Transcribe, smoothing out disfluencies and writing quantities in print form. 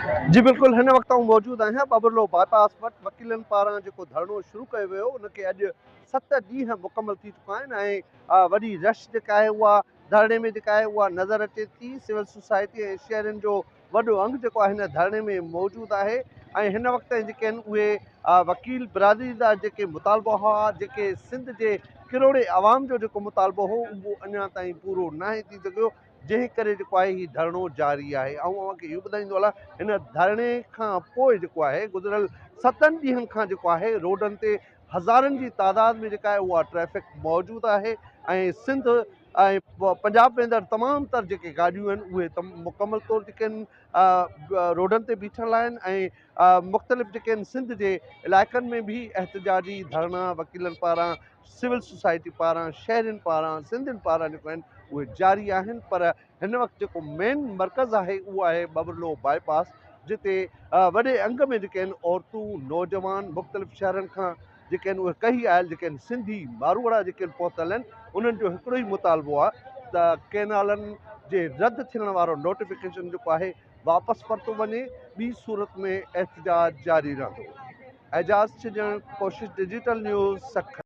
جي بلڪل هن وقت آئون موجود آهيان ٻٻرلو باء پاس وٽ وڪيلن پاران جيڪو ڌرڻو شروع ڪيو ويو ان کي اڄ ست ڏينهن مڪمل ٿي چڪا آهن ۽ وڏي رش جيڪا آهي اها ڌرڻي ۾ جيڪا آهي اها نظر اچي ٿي سول سوسائٽي ۽ شهرين جو وڏو انگ جيڪو آهي هن ڌرڻي ۾ موجود آهي ۽ هن وقت تائين جيڪي آهن اهي وڪيل برادري جا جيڪي مطالبا هئا جيڪي سنڌ جي ڪروڙين عوام جو جيڪو مطالبو هو اهو اڃا تائين پورو ناهي ٿي سگهيو جنهن ڪري جيڪو آهي هي ڌرڻو جاري آهي. آئون اوهان کي اهو ٻڌائيندو هلان هن ڌرڻي کان پوء جيڪو آهي گذريل ستن ڏينهن کان جيڪو آهي روڊن تي هزارن جي تعداد ۾ جيڪا آهي اها ٽريفڪ موجود آهي ۽ سنڌ ۽ پنجاب ويندڙ تمام تر جيڪي گاڏيون آهن اهي مڪمل طور جيڪي آهن روڊن تي بيٺل آهن ۽ مختلف جيڪي آهن سنڌ جي علائقن ۾ به احتجاجي ڌرڻا وڪيلن پاران سول سوسائٽي پاران شهرين پاران سنڌين پاران جيڪو آهن اهي جاري آهن پر هن وقت جيڪو مين مرڪز آهي اهو آهي ٻٻرلو باء پاس جتي وڏي انگ ۾ جيڪي آهن عورتون نوجوان مختلف شهرن کان جيڪي آهن اهي ڪهي آيل جيڪي آهن سنڌي ماروئڙا جيڪي آهن پهتل آهن انهن جو هڪڙو ئي مطالبو آهي ته ڪينالن جي رد ٿيڻ وارو نوٽيفڪيشن جيڪو آهي واپس ورتو وڃي ٻي صورت ۾ احتجاج جاري رهندو. اعجاز ڇڄڻ، ڪوشش ڊجيٽل نيوز، سکر.